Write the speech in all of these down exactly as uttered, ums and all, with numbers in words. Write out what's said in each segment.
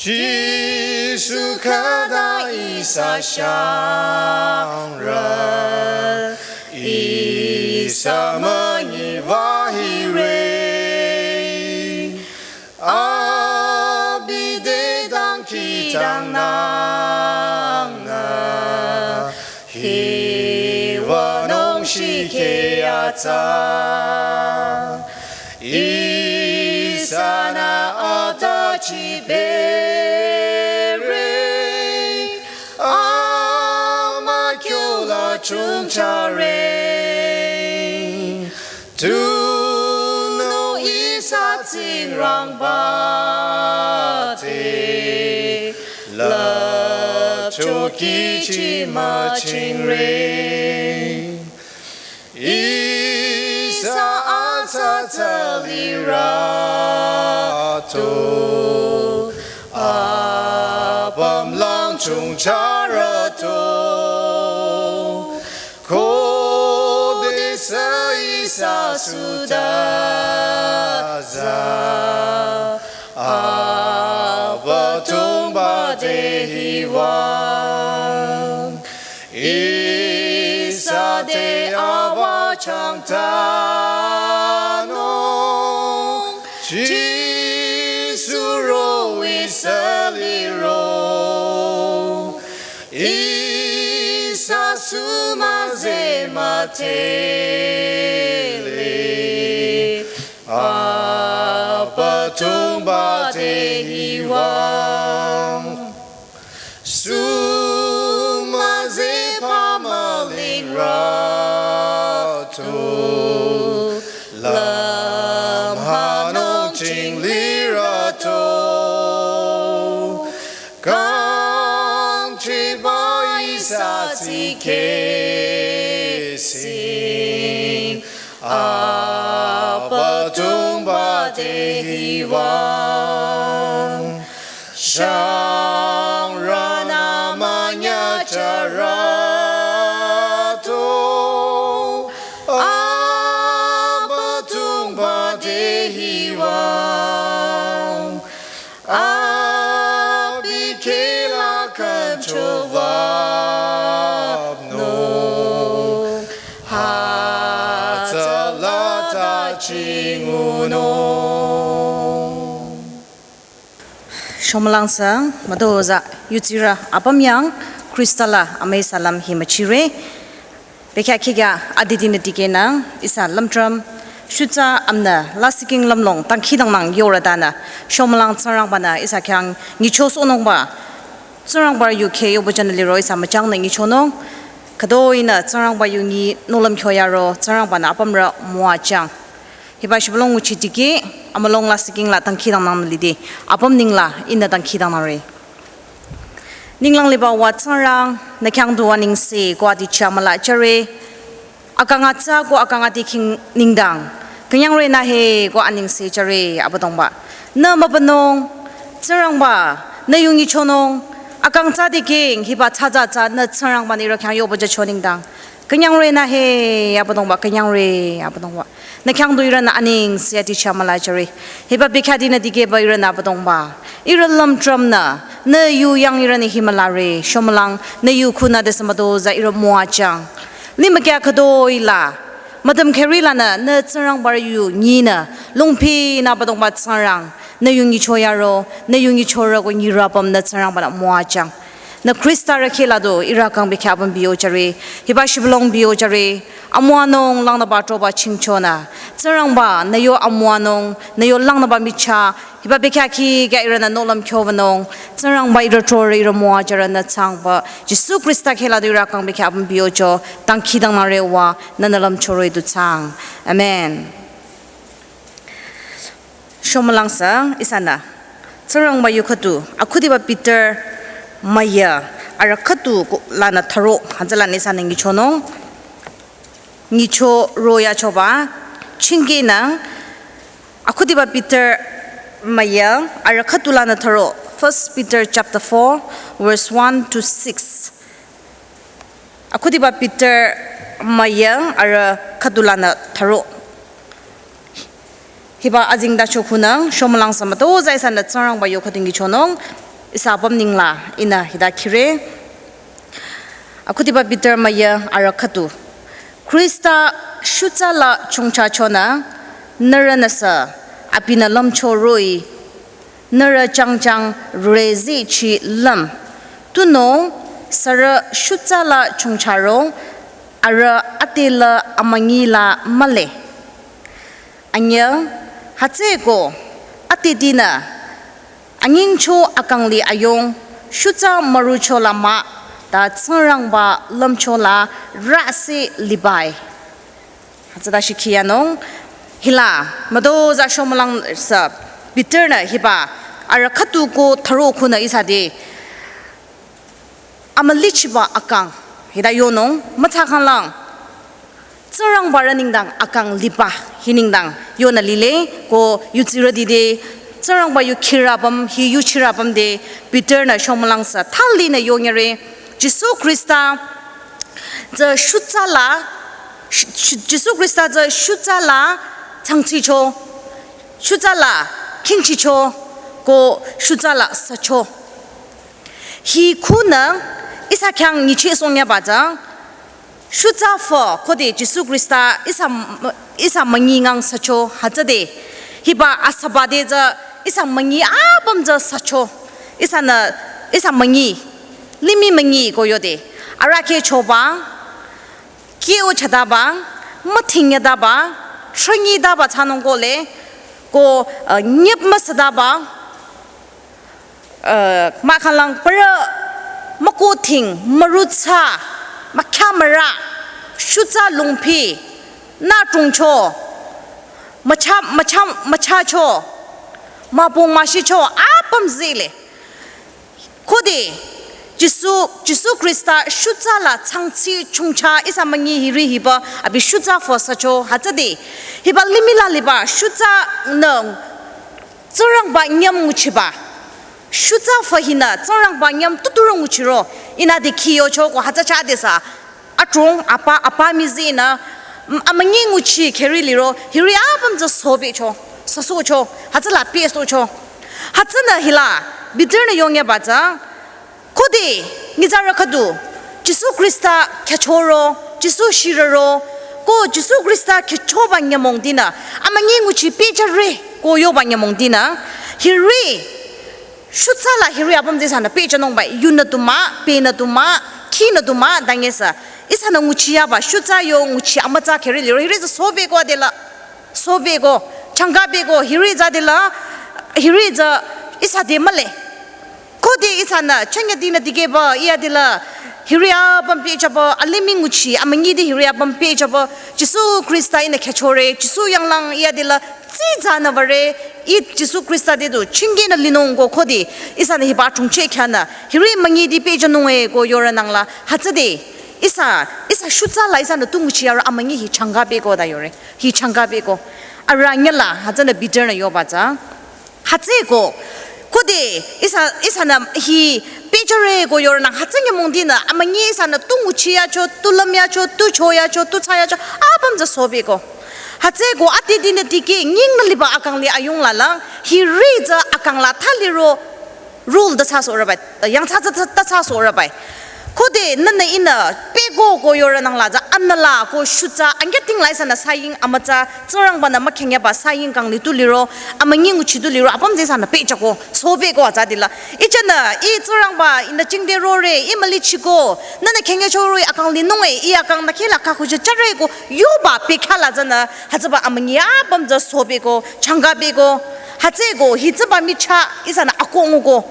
Jisu khüta ihsa shangrü, ihsa münyi wahire. Abi te dangkhidangnangnü, hiwanung shikhe atsa. Ihsanü atsa chibere, amükhyola chungchare. Tunüo ihsa Tsingrangba te, lüpcho kihchi müchingre. Ihsa atsa tsü lirüto, apümlang chungcharüto. Khodesü ihsa sutsa tsü, Abüdongba te hiwang. Ihsa te awa changtanung, Jisu ro ihsa liro. Ihsa sumüzeh müdhele, Abüdongba te hiwang. Sumüzeh pamüling rüto, lümhanung chinglirüto. Kangchiba ihsa tikehsing, Abüdongba te hiwang. Shangrünü münyacharatong, Abüdongba te hiwang. Abi khehla kangchowapnung, hütsüla ta chingunung. Shomülang sü, mütozah, yutsirü apüm yang, Khrista la amüi salam hi müchire. Bekhyah khikya adidinü dikehnang, ihsa lümtram, shutsa amnü, lasihking lümlong, dangkhidangnang yorütanü, shomülang Tsingrangbanü, ihsa khyang nyichosohnungba, Tsingrangba yu kheh yoba jünü liro ihsa müchangnü nyichonung, khütoinü Tsingrangba yu nyi nohlüm kyo yaro, Tsingrangbanü apümrü müwajüng. Hiba shibülung nguchi dikeh, amülung lasihking la dangkhidangnang lide, apüm nengla ihnü dangkhidangnangre. Ninglang liba Uwa Tsingrang, nü khyang du anengse ko adi chah müla jüre. Akang atsa ko akang adi khing nengdang. Künyangre nü he ko anengse jüre Abüdongba. Nü mübünung, Tsingrangba, nü yu nyichonung. Akang tsü dikeh, hiba tsatsa tsü nü Tsingrangbanü ihrü khyang yoba jücho nengdang. Künyangre nü he Abüdongba, künyangre Abüdongba. Nü khyang du ihrünü anengse adi chah müla jüre. Hiba bekhyah dinü dikehba ihrünü Abüdongba. Ihrü lümtramnü, nü yu yang ihrünü hi mülare, shomülang, nü yu khunü desü mütozah ihrü müwajüng. Limükya khütoi la, müdüm kheri lanü, nü Tsingrangba yu nyinü, lungpinü Abüdongba Tsingrang, nü yu nyicho yaro, nü yu nyichorü ko nyirü apümnü Tsingrangbanü müwajüng. Nü Khrista rü khehla du ihrü kang bekhyah apüm biyo jüre, hiba shibülung biyo jüre, amüwanung langnüba troba chingchonü. Tsingrangba, nü yo amüwanung, nü yo langnüba michah, hiba bekhyah khikya ihrünü nohlüm kyowünung. Tsingrangba ihrü throre ihrü müwajürünü tsangba. Jisu Khrista khehla du ihrü kang bekhyah apüm biyocho, dangkhidangnangre Uwa, nünü lümchoro-i du tsang. Amen. Shomülang sü ihsanü Tsingrangba yu khüdu, akhudiba Peter müyü, arüh khüdu ko lanü tharo, hütsülanü ihsanü nyichonung. Nyichoro yachoba, chingkehnü, akhudiba Peter müyü, arüh khüdu lanü tharo, First Peter chapter four, verse one to six. Akhudiba Peter müyü arüh khüdu lanü tharo. Hiba azengtacho khunü, shomülang sü mütozah ihsanü Tsingrangba yu khüdu nyichonung. Ihsa apüm nengla ihnü hita khire. Akhudiba Peter müyü arüh khüdu. Khrista shutsa la chongcha chonü, nührünüsü abinü lümcho roh-i, nührü jangjang rezehchi lüm. Tunüo sürü shutsa la chongcharo, arüh ade la amünyi la mühle. Anyüh, hütsüeko, adedinü, anyingcho akang li ayung, shutsa mürucho la mah, ta Tsingrangba lümcho la rüsü liba-i. Hütsüta shikhi yanung, hila, müdo za shomülang sü, Peter-nü hiba, arüh khüdu ko tharo khunü ihsa te, amülichiba akang, hita yonung, mütsa khanglang, Tsingrangba rü nengdang akang liba, hi nengdang yonü lile, ko yudsirüti te, Tsingrangba yu khirü apüm, hi yuchirü apüm te, Peter-nü shomülang sü, thalinü yonyere, Jisu Khrista, tsü shutsa la, sh-, sh-, Jisu Khrista tsü shutsa la, tsangtsicho, shutsa la, khingchicho, ko shutsa la, sücho. Hi khunü ihsa khyang nyichehsohng yaba tsü, shutsa fü khode Jisu Khrista ihsa m-, ihsa münyi ngang sücho hütsüde. Hiba asüba te tsü ihsa münyi apüm tsü sücho. Ihsanü ihsa münyi, limih münyi ko yode. Arahkheh choba, kyo chadaba, müthing yadaba, shünyi daba thsanung kohle, ko, uh, nyip müsadaba, uh, mahkhanglang parü mükothing, mürutsa, mükhyamürah, shutsa lungpi, nü chungcho, mücha, mücha, müchacho, mübung müshicho, apüm zile. Khode, Jisu, Jisu Khrista shutsa la tsangtsi chongcha ihsa münyi hiri hiba, abi shutsa fü sücho, hütsüde. Hiba limih la liba, shutsa nü, Tsingrangba nyüm nguchiba. Shutsa fü hinü, Tsingrangba nyüm tuturü nguchiro, ihnü dikhi yocho ko hütsü chade sü, adrong, apa, apa mizi nü, m-, amünyi nguchi kheri liro, hiri apüm tsü sobecho, süsohcho, hütsüla pehsohcho. Hütsünü hila, Peter-nü yong yaba tsü, khode, nyitsarü khüdu, Jisu Khrista khyüchoro, Jisu shirüro, ko Jisu Khrista khyüchoba nyümong dinü, amünyi nguchi pehjüre, ko yoba nyümong dinü, hiri, shutsa la hiri apüm tsü ihsanü pehjünungba, yunü du mah, pehnü du mah, khinü du mah, dangesa. Ihsanü nguchi yaba, shutsa yo nguchi amütsa kheri liro, hiri tsü sobeko adela, sobeko, changkabeko, hiri tsü adela, hiri tsü ihsa te mühle. Khode ihsanü, chengya dinü dikehba, iya adela, hiri apüm pehjüba, alimih nguchi, amünyi te hiri apüm pehjüba, Jisu Khrista ihnü khyüchore, Jisu yanglang iya adela, tsitsanü bare, ih Jisu Khrista te du, chingenü linung ko khode, ihsanü hiba chungcheh khyanü, hiri münyi te pehjünung-e ko yorü nangla, hütsüde, ihsa, ihsa shutsa la ihsanü tu nguchi yarü amünyi hi changkabeko ta yore, hi changkabeko. Arüh nyüla, hütsünü Peter-nü yoba tsü. Hütsüeko, khode, ihsa, ihsanü hi pehjüre ko yorü nang hütsü nyümong dinü, amünyi ihsanü tu nguchi yacho, tu lüm yacho, tu cho yacho, tu tsa yacho, apüm tsü sobeko. Hütsüeko, adedinü dikeh, nyingnü liba akang li ayung la lang, hiri tsü akang la thaliro, rule ta thsasohrüba, yangthsa ta, ta, ta thsasohrüba. Khode nünü ihnü pehko ko yorü nangla tsü anüla ko shutsa anyüding la ihsanü saying amütsa Tsingrangba-nü mükhengyaba saying kang li tu liro, amünyi nguchi tu liro, apüm tsü ihsanü pehjüko, sobeko atsa dila. Ihsanü, ih Tsingrangba, ihnü jingte rore, ih mülichiko, nünü khengyecho roh-i akang linung-e, ih akang nü khehla khakhujü jüre ko, yoba pehkhala tsünü, hütsüba amünyi apüm tsü sobeko, changkabeko, hütsüeko, hütsüba michah, ihsanü akoh nguko.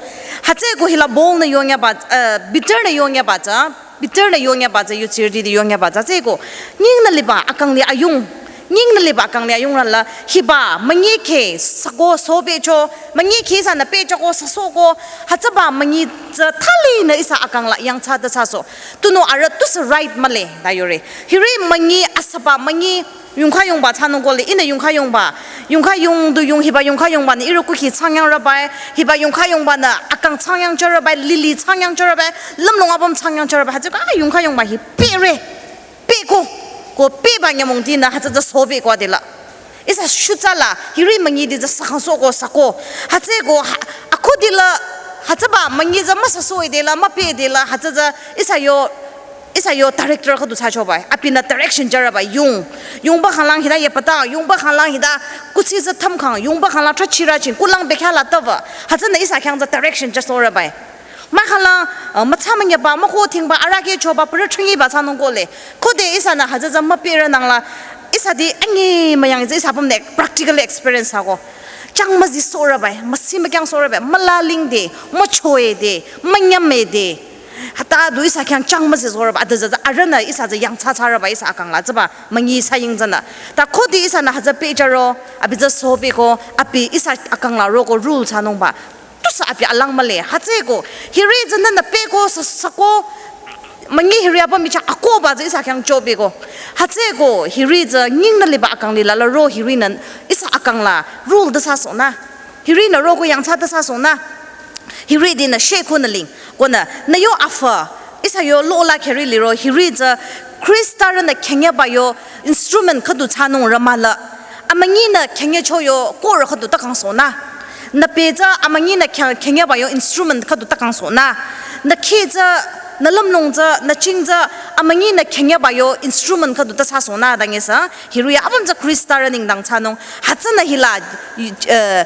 Hütsüeko hila Paul-nü yong yaba, eh, Peter-nü yong yaba tsü, Peter-nü yong yaba tsü, yudsirüti te yong yaba tsü, hütsüeko, nyingnü liba akang li ayung, nyingnü liba akang li ayung rala, hiba, münyi kheh, süko, sobecho, münyi kheh ihsanü pehjüko, süsohko, hütsüba münyi tsü thalinü ihsa akang la yangthsa ta thsasoh. Tunüo arüh tusü right mühle, ta yore. Hiri münyi asüba münyi, yongkha yongba thsanung kohle, ihnü yongkha yongba. Yongkha yong du yong hiba yongkha yongba-nü ihrü kukhi thsangyang rübai, hiba yongkha yongba-nü akang thsangyang jürübai, lili thsangyang jürübai, lümlong apüm thsangyang jürübai, hütsüeko, ah, yongkha yongba hi pehre, pehko, ko pehba nyümong dinü, hütsü tsü sobeko adela. Ihsa shutsa la, hiri münyi te tsü sakang sohko, süko, hütsüeko, ha, akhodila, Hütsüba münyi tsü müsüsoh-i de la, müpeh-i de la, hütsü tsü ihsa yo, ihsa yo director khüdu thsachoba-i. Abinü direction jüraba-i, yung. Yungba khanglang hita yepata, yungba khanglang hita kuthsi tsü thümkhang, yungba khanglang trachiraching, kulang bekhyah la tava. Hütsünü ihsa khyang tsü direction jüsohraba-i. Mahkhanglang, uh, mütsa münyaba, müko thingba, arahkheh choba, pürü thüngiba thsanung kohle. Khode ihsanü hütsü tsü müpehrünangla, ihsa di anyi müyang tsü ihsa apümnü practical experience thsako. Chang müzisohraba-i, müsi mükyangsohraba-i, mülalingde, müchoede, münyamede. Hüta du ihsa khyang chang müzisohraba-i, ade tsü tsü arühnü ihsa tsü yangthsa thsaraba-i ihsa akang la tsüba münyi saying tsünü. Ta khode ihsanü hütsü pehjüro, abi tsü süpehko, abi ihsa akang la roko rule thsanungba. Tusü abi alang mühle, hütsüeko, hiri tsü nünü pehko, sü-, süko, münyi hiri apüm michah akohba tsü ihsa khyang chopehko. Hütsüeko, hiri tsü nyingnü liba akang lila la ro hirinü ihsa akang la rule de thsasohnü. Hirinü roko yangthsa de thsasohnü. Hiri dinü sheko nü ling. Konü, nü yo afü, ihsa yo lo la kheri liro, hiri tsü Khristarünü khengyaba yo instrument khüdu thsanung rümüla. Amünyinü khengyecho yo korü khüdu takangsohnü. Nü peh tsü amünyinü khe-, khengyaba yo instrument khüdu takangsohnü. Nü kheh tsü, nü lümlong tsü, nü ching tsü, amünyinü khengyaba yo instrument khüdu ta thsasohnü dangesa. Hiri apüm tsü Khristarü nengdang thsanung. Hütsünü hila, eh,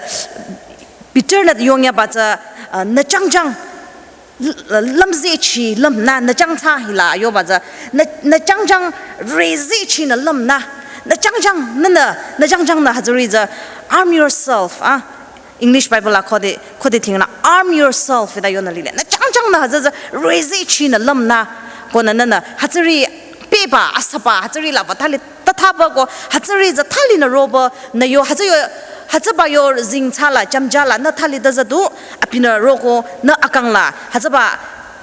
Peter-nü yongyaba tsü, eh, nü jangjang, l-, lümzehchi lümnü, nü jangthsa hila yoba tsü, nü, nü jangjang rezehchinü lümnü, nü jangjang, nünü, nü jangjangnü hütsüri tsü, arm yourself, ah. English Bible la khode, khode thingnü, arm yourself, hita yonü lile. Nü jangjangnü hütsü tsü rezehchinü lümnü, konü nünü, hütsüri pehba, asüba, hütsüri la ba thali, ta thaba ko, hütsüri tsü thalinü roba, nü yo, hütsü yo, hütsüba yo zingthsa la, jamja la, nü thali ta tsü du, abinü roko, nü akang la, hütsüba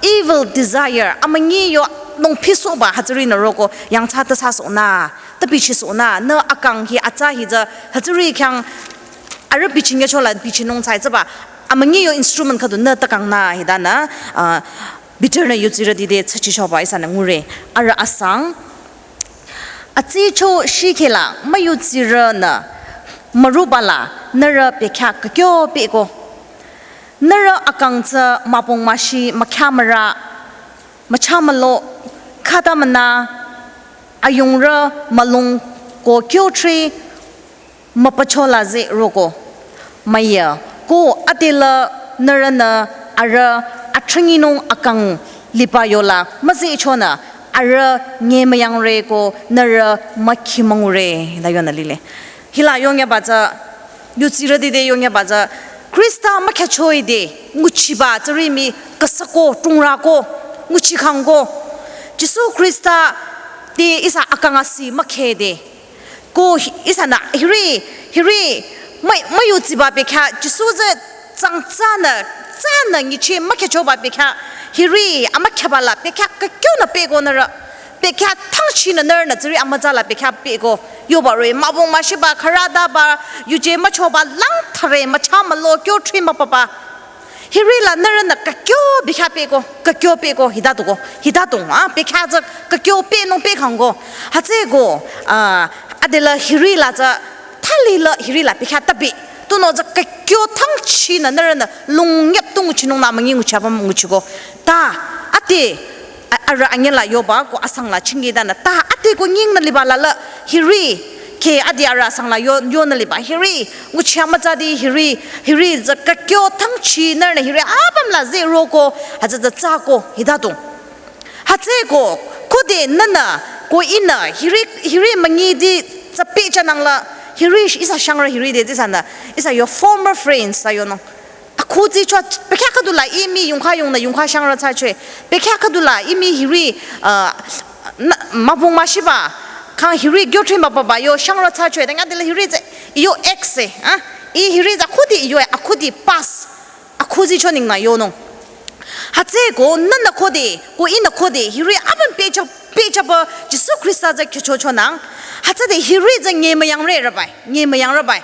evil desire, amünyi yo nungphisohba, hütsürinü roko, yangthsa ta thsasohnü, ta bichisohnü, nü akang hi atsa hi tsü, hütsüri khyang, arüh bichinyecho la bichinung thsa-i tsüba, amünyi yo instrument khüdu nü takangnü hitanü, ah, Peter-nü yudsirüti te tsachichoba ihsanü ngure, arüh asang. Atsicho shikhe la müyudsirünü müruba la nührü bekhyah kükyo pehko. Nührü akang tsü mübung müshi mükhyamürü, müchamülo, khüta münü, ayungrü mülung ko kyothri müpacho la zeh roko. Müya, ko adela nührünü arüh atringinung akang liba yola müzehchonü arüh nyemüyangre ko nührü mükhimangure, la yonü lile. Hila yongyaba tsü, yudsirüti te yongyaba tsü, Khrista mükyachoide, nguchiba tsüri mii kasako, tungrako, nguchikhangko. Jisu Khrista te ihsa akang asi mükyade. Ko hi-, ihsanü hiri, hiri, mü-, müyutsiba bekhyah, Jisu tsü tsang tsünü, tsünü nyicheh mükyachoba bekhyah, hiri, amükyaba la bekhyah, kükyonü pehko nührü. Bekhyah thangchinü nührünü tsüri amütsa la bekhyah pehko. Yoba roh-i, mübung müshiba, khürütaba, yuje müchoba, langthare, müchamülo, kyothri müpaba. Hiri la nührünü kükyo bekhyah pehko, kükyo pehko, hitatuko, hitatung, ah, bekhyah tsü kükyo pehnung pehkhangko. Hütsüeko, ah, adela hiri la tsü, thali la hiri la bekhyah tabi. Tunüo tsü kükyo thangchinü nührünü lungyap tu nguchinungnü amünyi nguchi apüm nguchiko. Ta, ade, a-, arüh anyüh la yoba ko asang la chingitanü. Ta, ade ko nyingnü liba la la hiri. Khe ade arüh asang la yo, yonü liba hiri. Nguchi amütsati hiri. Hiri tsü kükyo thangchi nührünü hiri apüm la zeh roko. Hütsü tsü tsako hitatung. Hütsüeko, khode nünü, ko ihnü, hiri, hiri münyidi tsü pehjünang la, hiri ihsa shangrü hiri te tsü ihsanü, ihsa yo former friends ta yonung. Akhudicho, bekhyah khüdu la ih mii yongkha yongnü yongkha shangrü thsachoe. Bekhyah khüdu la ih mii hiri, ah, nü, mübung müshiba, khang hiri kyothri müpaba yo shangrü thsachoe. Tangya dela hiri tsü, iyo ex e, ah? Ih hiri tsü akhudi iyo e, akhudi past. Akhudicho nengdang yonung. Hütsüeko nünü khode, ko ihnü khode, hiri apüm pehjü, pehjüba Jisu Khrista tsü kyochochonang. Hütsüde hiri tsü nyemüyangre rübai, nyemüyang rübai.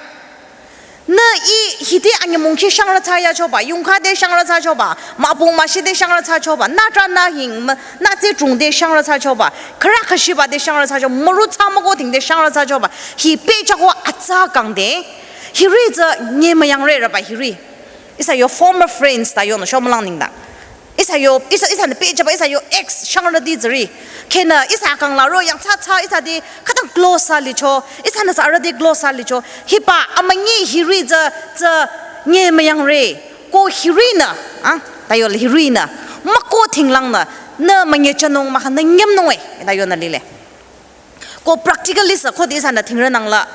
Nü ih hide anyümong khi shangrü thsayachoba, yongkha te shangrü thsachoba, mübung müshi te shangrü thsachoba, nü trah nü hing, mü, nü tsehchung te shangrü thsachoba, khürü khüshiba te shangrü thsachoba, müru thsa müko ting te shangrü thsachoba, hi pehjüko atsa kangde, hiri tsü nyemüyangre rübai hiri. Ihsa yo former friends ta yonü shomülang nengdang. Ihsa yo, ihsa, ihsanü pehjüba, ihsa yo ex shangrüti tsüri. Khenü, ihsa akang la ro yang tsü tsü, ihsa te, khütang close thsa licho, ihsanü sü arüh te close thsa licho. Hiba, amünyi hiri tsü, tsü, nye müyangre. Ko hirinü, ah, ta yo le hirinü. Müko thinglangnü, nü münyechanung mahkhang nü nyümnung e, ta yonü lile. Ko practically sü khode ihsanü thingrünangla.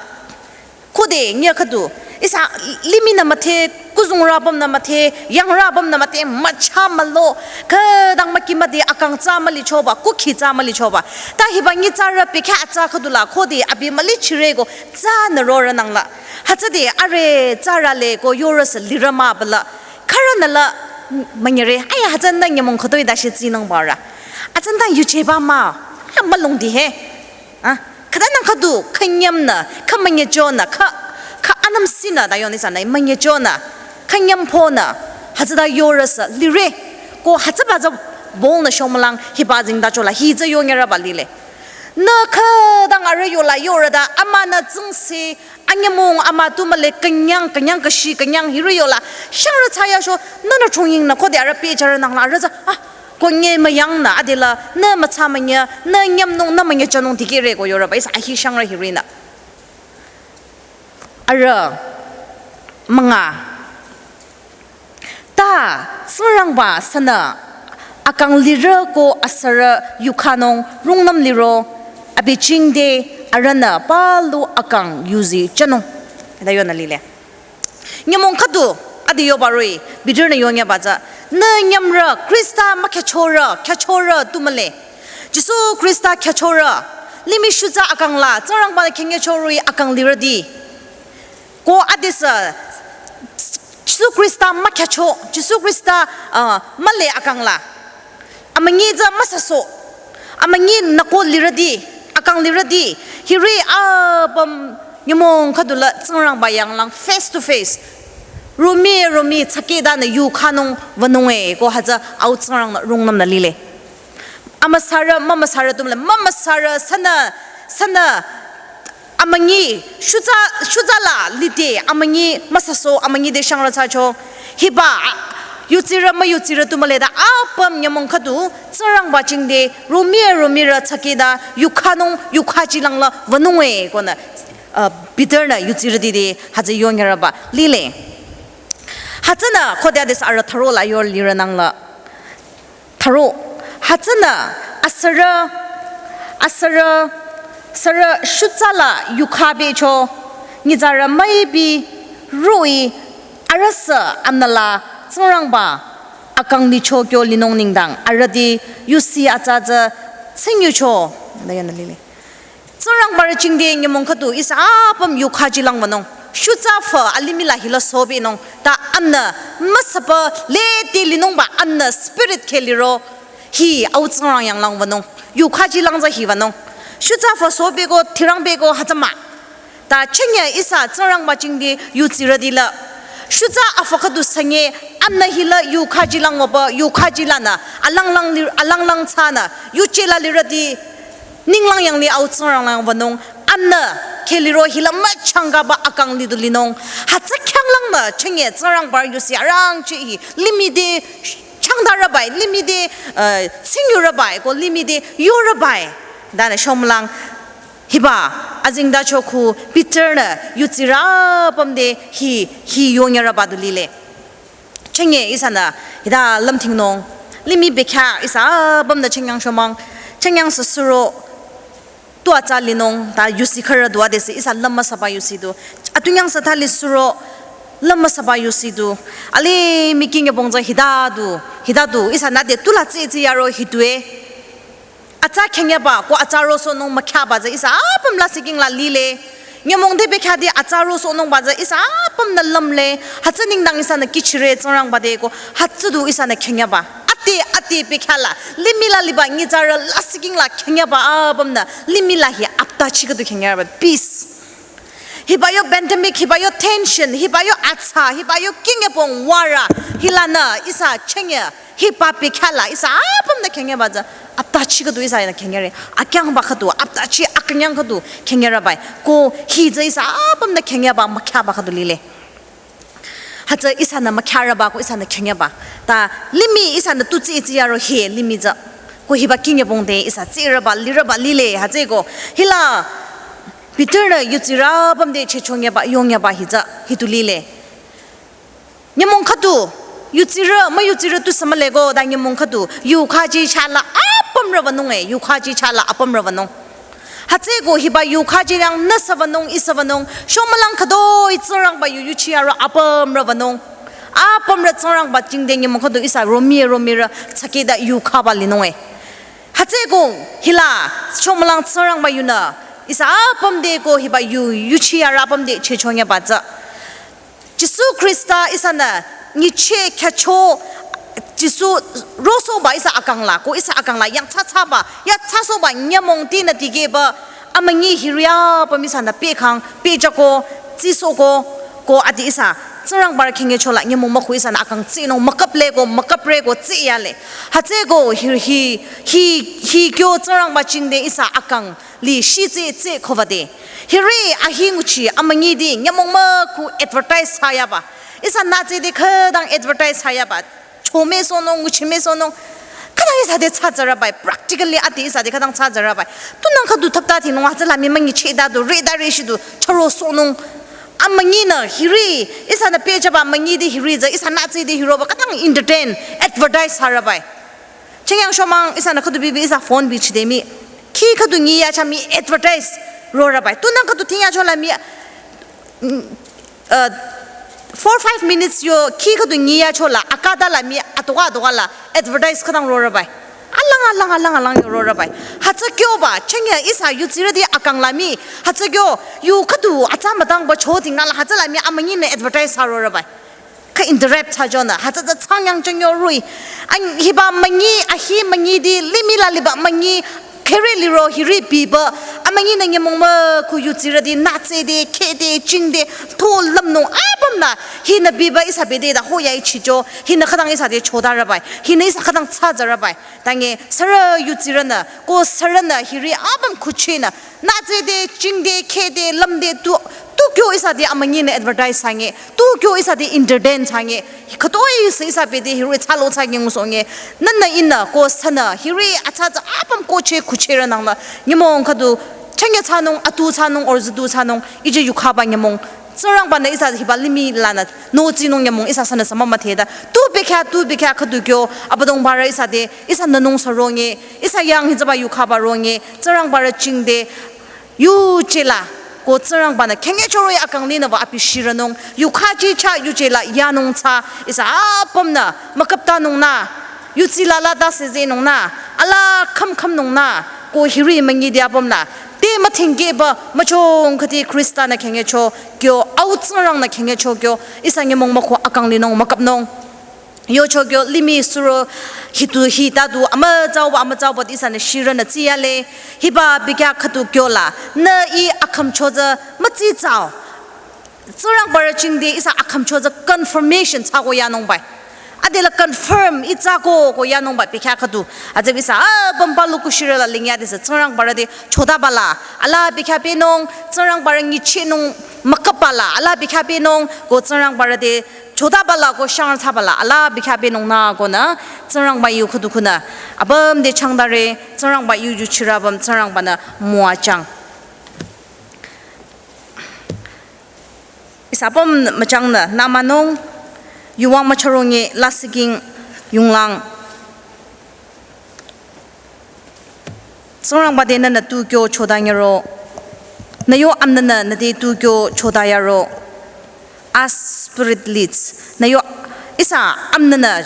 Khode nyi khüdu. Ihsa limihnü müdhe, kuzungrü apümnü müdhe, yangrü apümnü müdhe, mücha mülo. Khütang müki müdhe akang tsü mülichoba, kukhi tsü mülichoba. Ta hiba nyitsarü pehkya tsü khüdula khode abi mülichire ko tsünü rorünangla. Hütsüde arüh tsürü le ko yorü sü lirü mah bala. Khürünü la münyere, aya hütsünü nyümong khütoi dashi tsinung bara. Hütsünü yujeba mah, aya mülungdi he. Ah, khütanang khüdu, khünyümnü, khümünyechonü, khü, khü anümsinü, ta yoni sanü, münyechonü, khünyümponü, hütsüta yorü sü, lire, ko hütsüba tsü bongnü shomülang, hiba zingda chola, hi tsü yonyerüba lile. Nü khütang arüh yola yorü ta, amünü tsingse, anyümong amü tu mühle künyang, künyang kashi, künyang hiri yola. Shangrü tsü ya sho, nünü chungyingnü khode arüh pehjürünangla arüh tsü, ah, ko nye müyangnü, adela, nü mütsa münye, nü nyümnung, nü münyechanung dikehre ko yorüba, ihsa ahi shangrü hirinü. Arüh, münga. Ta, Tsingrangba sünü, akang lirü ko asürü yukhanung rungnüm liro, abi jingte arühnü palu akang yuzi chanung. Ta yonü lile. Nyümong khüdu, adi yoba roh-i, Peter-nü yonyeba tsü, nü nyümrü, Khrista mükhyachorü, khyachorü tu mühle. Jisu Khrista khyachorü, limih shutsa akang la, Tsingrangba-nü khyünyechorü-i akang lirüti. Ko adesü, Jisu Khrista mükhyücho, Jisu Khrista, ah, mühle akang la. Amünyi tsü müsüsoh. Amünyi nüko lirüti, akang lirüti. Hiri apüm nyümong khüdula Tsingrangba yanglang face to face. Rumi, rumi, tsakidang nü yukhanung wünung e, ko hütsü au Tsingrang rungnüm nü lile. Amüsarü, mümüsarü tu mühle, mümüsarü sünü, sünü, amünyi, shutsa, shutsa la lide, amünyi müsüsoh, amünyi te shangrü thsacho. Hiba, yudsirü müyudsirü tu mühle ta, apüm nyümong khüdu, Tsingrangba jingte, rumi, rumirü tsakidang, yukhanung, yukhajilang la, wünung e, konü, uh, Peter-nü yudsirüti te, hütsü yonyerüba, lile. Hütsünü, khode adesü arüh tharo la yor lirünangla. Tharo, hütsünü asürü, asürü, sürü shutsa la yukha becho, nyitsarü müipi, roh-i, arüh sü amnala, Tsingrangba, akang licho kyo linung nengdang, arüh te, yusi atsa tsü, tsingyucho, ta yonü lile. Tsingrangbarü jingte nyümong khüdu ihsa apüm yukhajilang wünung. Shutsa fü alimih la hila sobenung. Ta amnü müsaba lede linungba amnü spirit khe liro. Hi au Tsingrang yanglang wünung. Yukhajilang tsü hi wünung. Shutsa fü sobeko, thirang beko hütsü mah. Ta chünye ihsa Tsingrangba jingte yudsirüti la. Shutsa afü khüdu sünye amnü hila yukhajilang wüba, yukhajilanü. Alanglang lir-, alanglang tsünü. Yuje la lirüti. Ninglang yanglih au Tsingranglang wünung, amnü khe liro hila müchangkaba akang lidu linung. Hütsü khyanglangnü chünye Tsingrangbarü yusi arangcheh hi limih te changdarübai, limih te, uh, tsingyurübai, ko limih te yorübai. Tanü shomülang hiba azengtacho khu Peter-nü yudsirü apüm te hi, hi yonyerüba du lile. Chünye ihsanü hita lümthingnung. Limih bekhyah ihsa apümnü chünye shomang. Chünye sü suro. Tu atsa linung. Ta yusi khürü du adesü ihsa lüm müsaba yusi du. Atunyang sü thali suro. Lüm müsaba yusi du. Alimih kingye bongza hita du. Hita du. Ihsanü de tula tsitsi yaro hitue. Atsa khyünyeba, ko atsa rosohnung mükhyaba tsü ihsa apüm lasih king la lile. Nyümong te bekhyah te atsa rosohnungba tsü ihsa apümnü lümle. Hütsü nengdang ihsanü kihchire Tsingrangba te ko hütsü du ihsanü khyünyeba. Ade, ade bekhyah la, limih la liba nyitsarü lasih king la khyünyeba apümnü, limih la hi aptachi khüdu khyünyeba. Peace. Hiba yo pandemic, hiba yo tension, hiba yo atsa, hiba yo kingye bong wara, hilanü ihsa chünye, hiba bekhyah la ihsa apümnü khyünyeba tsü aptachi khüdu ihsanü khyünyere. Akyangba khüdu, aptachi akünyang khüdu khyünyerübai. Ko hi tsü ihsa apümnü khyünyeba mükhyaba khüdu lile. Hütsü ihsanü mükhyarüba ko ihsanü khengyaba. Ta limih ihsanü tu tsü tsü yaro hi limih tsü. Ko hiba kinyebong te ihsa tsürüba lirüba lile hütsüko. Hila Peter-nü yutsirü apüm te chehchongyaba yongyaba hi tsü hitu lile. Nyümong khüdu, yutsirü, müyutsirü tusü mühle ko, ta nyümong khüdu, yukhaji chah la apümrü wünung e, yukhaji chah la apümrü wünung. Hütsüko hiba yukhaji yang nüsü wünung, ihsü wünung, shomülang khütoi Tsingrangba yu yuchiyarü apümrü wünung. Apümrü Tsingrangba jingte nyümong khüdu ihsa romih romihrü tsakida yukhaba linung e. Hütsüko hila, shomülang Tsingrangba yunü, ihsa apüm te ko hiba yu, yuchiyarü apüm te chehchongyaba tsü. Jisu Khrista ihsanü nyicheh khyücho Jisu rosohba ihsa akang la, ko ihsa akang la yangthsathsaba, yathsasohba nyümong tinü tikehba, amünyi hiri apüm ihsanü pehkhang, pehjüko, tsisohko, ko adi ihsa, Tsingrangbarü khingyecho la nyümong müku ihsanü akang tsinung, müküple ko, müküpre ko, tsiyale. Hütsüko hi, hi, hi, hi kyo Tsingrangba jingte ihsa akang li shitsi tsü khovade. Hiri ahi nguchi amünyi te nyümong müku advertise thsayaba. Ihsa natsü te khütang advertise thsayaba. Chomüsohnung, nguchimüsohnung. Khütang ihsa te thsatsarübai. Practically adi ihsa te khütang thsatsarübai. Tunang khüdu thapta thinung hütsüla mii münyicheh ta du, reta reshidu, chürosohnung. Amünyinü hiri, ihsanü pehjüba amünyi te hiri tsü, ihsa natsü te hiroba khütang entertain, advertise thsarübai. Chengyang shomang ihsanü khüdu bibi ihsa phone bichide mii. Khi khüdu nyiya chah mii advertise rorübai. Tunang khüdu tingyacho la mii, mm, uh, four, five minutes yo khi khüdu nyiyacho la, akada la mii atoka atoka la advertise khütang rorübai. Alang, alang, alang, alang yo rorübai. Hütsü kyoba, chengya ihsa yutsirü te akang la mii. Hütsü kyo, yu khüdu atsa mütangba cho tingnü la, hütsüla mii amünyinü advertise thsa rorübai. Kha interrupt thsajünü, hütsü tsü changyang chengyo rui. An hiba amünyi, ahi amünyi te, limih la liba amünyi, khere liro hiri biba, amünyinü nyümong müku yutsirü te, natsü te, kheh te, jing te, tu lümnung apümnü, hinü biba ihsa bete ta hoya ichicho, hinü khütang ihsa te chotarübai, hinü ihsa khütang thsatsarübai. Tangi, sürü yutsirünü, ko sürünü, hiri apüm khuchinü, natsü te, jing te, kheh te, lüm te, tu, tu kyo ihsa te amünyinü advertise thsangi, tu kyo ihsa te entertain thsangi, khütoi ihsa, ihsa bete hiri thsalo thsangi ngusohngi, nünü ihnü ko sünü, hiri atsa tsü apüm koche khuchirü nangla, nyümong khüdu, chengya thsanung, atu thsanung, or züdu thsanung, ije yukhaba nyümong, Tsingrangbanü ihsa hiba limih lanü, notsinung nyümong ihsa sünü sü mümüdheta, tu bekhyah, tu bekhyah khüdu kyo, Abüdongbarü ihsa te, ihsanü nung sü rongi, ihsa yang hitsüba yukhaba rongi, Tsingrangbarü jingte, yuje la, ko Tsingrangbanü, khingyecho roh-i akang linü wü abi shirünung, yukhaji chah yuje la yanung tsü, ihsa apümnü, müküptanung nü, yutsi la la ta sezenung nü, ala kham khamnung nü, ko hiri amünyi te apüm la, te müthingkehba, müchong khüti Khristanü khingyecho kyo, au Tsingrangnü khingyecho kyo, ihsa nyümong müku akang linung müküpnung. Yocho kyo limih suro hitu hita du amütsauba amütsauba te ihsanü shirünü tsiyale. Hiba bekhyah khüdu kyo la nü ih akhümcho tsü mütsitsau. Tsingrangbarü jingte ihsa akhümcho tsü confirmation thsako yanungbai. Adela confirm itsako ko yanungbai bekhyah khüdu. Atsü ihsa apüm palu kushirü la lingyade sü Tsingrangbarü te chotaba la. Ala bekhyah pehnung Tsingrangbarü nyichehnung müküpba la. Ala bekhyah pehnung ko Tsingrangbarü te chotaba la ko shang thsaba la, ala bekhyah pehnung nü ko nü, Tsingrangba yu khüdu khunü, apüm te changdare, Tsingrangba yu yuchirü apüm Tsingrangbanü müwajüng. Ihsa apüm müchangnü, nümanung, yuwang mücharongi, lasihking, yunglang, Tsingrangba te nünü tu kyo chota nyiro. Nü yo amnünü nü te tu kyo chota yaro. As Spirit leads. Nü yo ihsa amnünü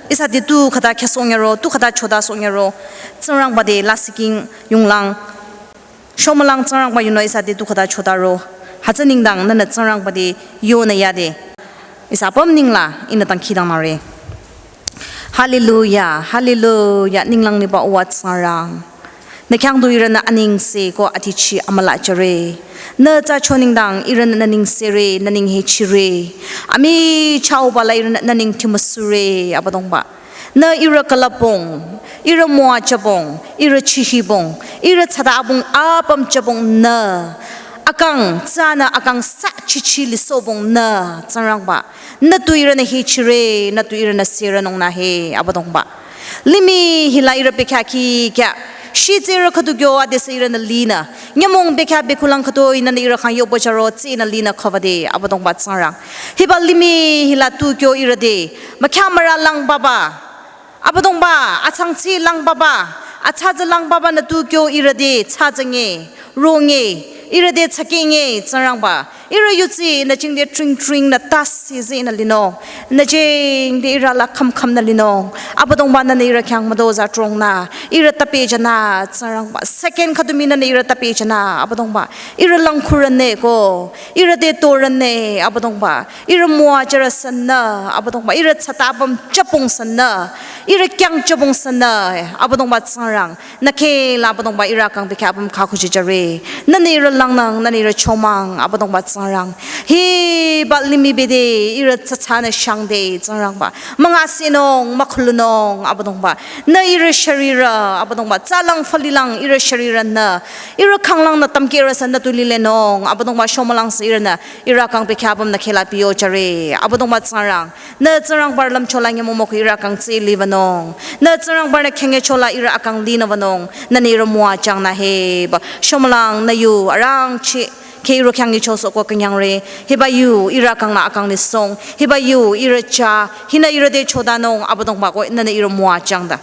ihsa te tu khüta khyasong yaro, tu khüta chota song yaro. Tsingrangba te lasihking yunglang. Shomülang Tsingrangba yunü ihsa te tu khüta chotaro. Hütsü nengdang nünü Tsingrangba te yonü yade. Ihsa apüm nengla ihnü dangkhidangnangre. Hallelujah, hallelujah, ninglang liba uwa Tsingrang. Nü khyang du ihrünü anengse ko atichi amüla jüre. Nü tsacho nengdang ihrünü nü nengsere, nü nenghichire. Amichahba la ihrünü nü nengdhi müsure, Abüdongba. Nü ihrü külüpbong, ihrü müwajübong, ihrü chihibong, ihrü tsada abong apüm jübong nü. Akang, tsünü akang sa chichi lisobong nü, Tsingrangba. Nü tu ihrünü hichire, nü tu ihrünü sirünung nü he, Abüdongba. Limih hila ihrü bekhyah kikya. Shitsürü khüdu kyo adesü ihrünü linü. Nyümong bekhyah bekhulang khüdu inü ihrü khyang yohpücharo tsünü linü khovade, Abüdongba Tsingrang. Hiba limih hila tu kyo ihrü te. Mükhyamürü lang baba. Abüdongba, atsangtsi lang baba, atsatsa lang baba nü tu kyo ihrü te tsatsa nge, ro nge, ihrü te tsake nge, Tsingrangba. Ihrü yutsi nü jingte tring tring nü tasi zi nü linung, nü jingte ihrü la kham kham nü linung. Abüdongba nünü ihrü khyang müdo za trong nü, ihrü tapejanü, Tsingrangba. Second khüdu mii nünü ihrü tapejanü, Abüdongba. Ihrü lang khurünü ko, ihrü te torünü, Abüdongba. Ihrü müwajürü sünü, Abüdongba, ihrü tsata apüm chapung sünü, ihrü khyang chapung sünü, Abüdongba Tsingrang, nü kheh la Abüdongba ihrü kang bekhyah apüm khakuchi jüre, nünü ihrü langnang, nünü ihrü chomang, Abüdongba Tsingrang. Hiba limih bede, ihrü tsatsanü shangde, Tsingrangba. Müngasinung, mükhulunung, Abüdongba. Nü ihrü sharira, Abüdongba. Tsalang falilang, ihrü sharira nü. Ihrü khanglang nü tamkirü sünü tu lilenung, Abüdongba shomülang sü ihrünü. Ihrü kang bekhyah apüm nü kheh la piyo jüre. Abüdongba Tsingrang. Nü Tsingrangba lümcho la nyümong moko ihrü kang tsü liwünung. Nü Tsingrangba nü khenge chola ihrü akang linü wünung. Nünü ihrü müwajüng nü heba. Shomülang nü yu arangcheh. Kheh ihrü khyang nyicho soko künyangre. Hiba yu ihrü kang nü akang lisong. Hiba yu ihrü chah. Hinü ihrü te chodanung. Abüdongba ko nünü ihrü müwajüng da.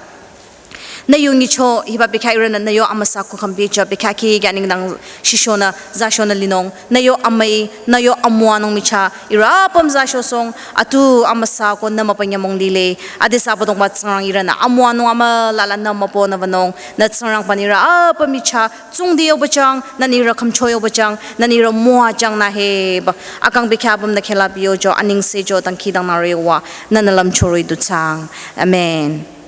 Nü yu nyicho hiba bekhyah ihrünü nü yo amüsa kukham bicho bekhyah kikya nengdang shishonü, zashonü linung. Nü yo amüi, nü yo amüwanung michah, ihrü apüm zashosong, atu amüsa ko nü mübü nyümong lile. Adesü Abüdongba Tsingrang ihrünü amüwanung amülala nü mübünü wünung. Nü Tsingrangba nü ihrü apüm michah, tsungdi yohpüchang, nünü ihrü khümcho yohpüchang, nünü ihrü müwajüng nü heba. Akang bekhyah apüm nü kheh la piyo jo, anengse jo, dangkhidangnangre wa, nünü lümcho roh-i duchang. Amen.